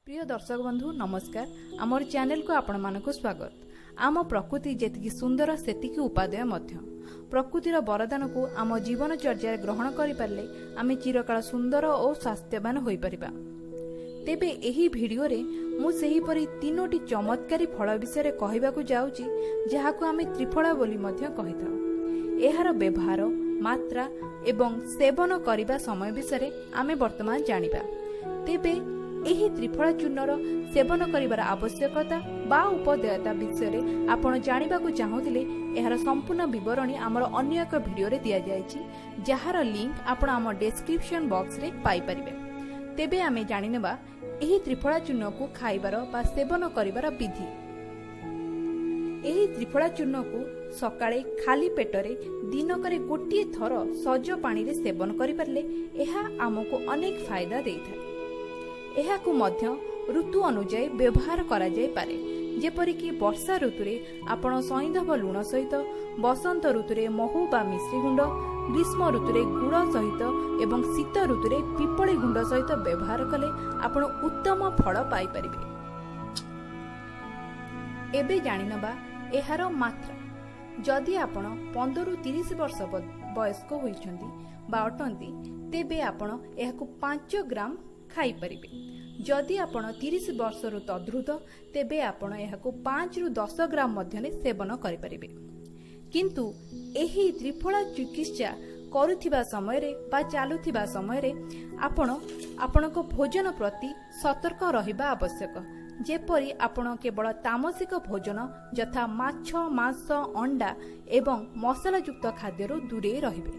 ପ୍ରିୟ ଦର୍ଶକ ବନ୍ଧୁ, ନମସ୍କାର। ଆମର ଚ୍ୟାନେଲକୁ ଆପଣମାନଙ୍କୁ ସ୍ୱାଗତ। ଆମ ପ୍ରକୃତି ଯେତିକି ସୁନ୍ଦର, ସେତିକି ଉପାଦେୟ ମଧ୍ୟ। ପ୍ରକୃତିର ବରଦାନକୁ ଆମ ଜୀବନଚର୍ଯ୍ୟାରେ ଗ୍ରହଣ କରିପାରିଲେ ଆମେ ଚିରକାଳ ସୁନ୍ଦର ଓ ସ୍ୱାସ୍ଥ୍ୟବାନ ହୋଇପାରିବା। ତେବେ ଏହି ଭିଡ଼ିଓରେ ମୁଁ ସେହିପରି ତିନୋଟି ଚମତ୍କାରୀ ଫଳ ବିଷୟରେ କହିବାକୁ ଯାଉଛି, ଯାହାକୁ ଆମେ ତ୍ରିଫଳା ବୋଲି ମଧ୍ୟ କହିଥାଉ। ଏହାର ବ୍ୟବହାର, ମାତ୍ରା ଏବଂ ସେବନ କରିବା ସମୟ ବିଷୟରେ ଆମେ ବର୍ତ୍ତମାନ ଜାଣିବା। ତେବେ ଏହି ତ୍ରିଫଳା ଚୂର୍ଣ୍ଣର ସେବନ କରିବାର ଆବଶ୍ୟକତା ବା ଉପାଦେୟତା ବିଷୟରେ ଆପଣ ଜାଣିବାକୁ ଚାହୁଁଥିଲେ, ଏହାର ସମ୍ପୂର୍ଣ୍ଣ ବିବରଣୀ ଆମର ଅନ୍ୟ ଏକ ଭିଡ଼ିଓରେ ଦିଆଯାଇଛି, ଯାହାର ଲିଙ୍କ ଆପଣ ଆମ ଡେସ୍କ୍ରିପସନ ବକ୍ସରେ ପାଇପାରିବେ। ତେବେ ଆମେ ଜାଣିନେବା ଏହି ତ୍ରିଫଳା ଚୂର୍ଣ୍ଣକୁ ଖାଇବାର ବା ସେବନ କରିବାର ବିଧି। ଏହି ତ୍ରିଫଳା ଚୂର୍ଣ୍ଣକୁ ସକାଳେ ଖାଲି ପେଟରେ ଦିନକରେ ଗୋଟିଏ ଥର ସଜ ପାଣିରେ ସେବନ କରିପାରିଲେ ଏହା ଆମକୁ ଅନେକ ଫାଇଦା ଦେଇଥାଏ। ଏହାକୁ ମଧ୍ୟ ଋତୁ ଅନୁଯାୟୀ ବ୍ୟବହାର କରାଯାଇପାରେ, ଯେପରିକି ବର୍ଷା ଋତୁରେ ଆପଣ ସଇନ୍ଧବ ଲୁଣ ସହିତ, ବସନ୍ତ ଋତୁରେ ମହୁ ବା ମିଶ୍ରି ଗୁଣ୍ଡ, ଗ୍ରୀଷ୍ମ ଋତୁରେ ଗୁଡ଼ ସହିତ ଏବଂ ଶୀତ ଋତୁରେ ପିପଳି ଗୁଣ୍ଡ ସହିତ ବ୍ୟବହାର କଲେ ଆପଣ ଉତ୍ତମ ଫଳ ପାଇପାରିବେ। ଏବେ ଜାଣିନେବା ଏହାର ମାତ୍ରା। ଯଦି ଆପଣ 15ରୁ 30 ବର୍ଷ ବୟସ୍କ ହୋଇଛନ୍ତି ବା ଅଟନ୍ତି, ତେବେ ଆପଣ ଏହାକୁ 5 ଗ୍ରାମ ଖାଇପାରିବେ। ଯଦି ଆପଣ 30 ବର୍ଷରୁ ତଦୁର୍ଦ୍ଧ୍ୱ, ତେବେ ଆପଣ ଏହାକୁ 5ରୁ 10 ଗ୍ରାମ ମଧ୍ୟରେ ସେବନ କରିପାରିବେ। କିନ୍ତୁ ଏହି ତ୍ରିଫଳା ଚିକିତ୍ସା କରୁଥିବା ସମୟରେ ବା ଚାଲୁଥିବା ସମୟରେ ଆପଣ ଆପଣଙ୍କ ଭୋଜନ ପ୍ରତି ସତର୍କ ରହିବା ଆବଶ୍ୟକ, ଯେପରି ଆପଣ କେବଳ ତାମସିକ ଭୋଜନ ଯଥା ମାଛ, ମାଂସ, ଅଣ୍ଡା ଏବଂ ମସଲାଯୁକ୍ତ ଖାଦ୍ୟରୁ ଦୂରେଇ ରହିବେ।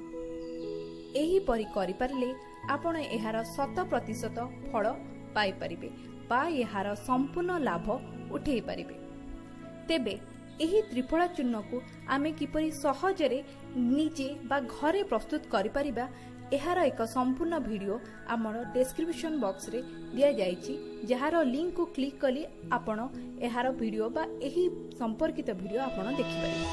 ଏହିପରି କରିପାରିଲେ ଆପଣ ଏହାର 100% ଫଳ ପାଇପାରିବେ ବା ଏହାର ସମ୍ପୂର୍ଣ୍ଣ ଲାଭ ଉଠେଇ ପାରିବେ। ତେବେ ଏହି ତ୍ରିଫଳା ଚୂର୍ଣ୍ଣକୁ ଆମେ କିପରି ସହଜରେ ନିଜେ ବା ଘରେ ପ୍ରସ୍ତୁତ କରିପାରିବା, ଏହାର ଏକ ସମ୍ପୂର୍ଣ୍ଣ ଭିଡ଼ିଓ ଆମର ଡେସ୍କ୍ରିପସନ ବକ୍ସରେ ଦିଆଯାଇଛି, ଯାହାର ଲିଙ୍କକୁ କ୍ଲିକ୍ କଲେ ଆପଣ ଏହାର ଭିଡ଼ିଓ ବା ଏହି ସମ୍ପର୍କିତ ଭିଡ଼ିଓ ଆପଣ ଦେଖିପାରିବେ।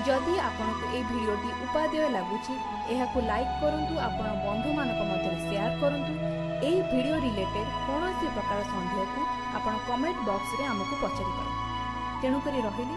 ଯଦି ଆପଣଙ୍କୁ ଏହି ଭିଡ଼ିଓଟି ଉପାଦେୟ ଲାଗୁଛି, ଏହାକୁ ଲାଇକ୍ କରନ୍ତୁ, ଆପଣ ବନ୍ଧୁମାନଙ୍କ ମଧ୍ୟରେ ସେୟାର କରନ୍ତୁ। ଏହି ଭିଡ଼ିଓ ରିଲେଟେଡ୍ କୌଣସି ପ୍ରକାର ସନ୍ଦେହକୁ ଆପଣ କମେଣ୍ଟ ବକ୍ସରେ ଆମକୁ ପଚାରି ପାରନ୍ତି। ତେଣୁକରି ରହିଲି।